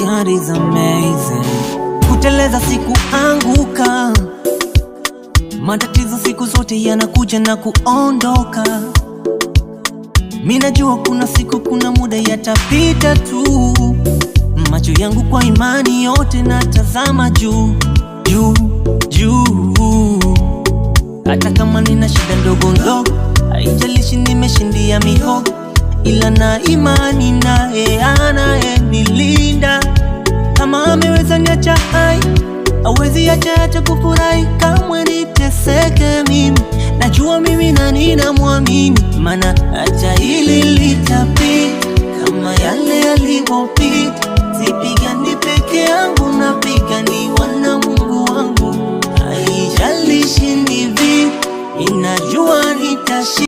God is amazing. Kuteleza sikuanguka, matatizo siku zote yanakuja na kuondoka. Mi najua kuna siku, kuna muda yatapita tu. Macho yangu kwa imani yote natazama juu juu juu, hata kama nina shida ndogo ndogo, haijalishi nimeshindia mihogo, ila na imani naye anayenilinda. Kama ameweza niacha hai, hawezi acha hata kufurahi, kamwe niteseke mimi. Najua mimi na ninamwamini, maana hata hili litapita kama yale yalivyopita. Sipigani peke yangu, napiganiwa na Mungu wangu. Haijalishi ni vipi, ninajua nitashinda.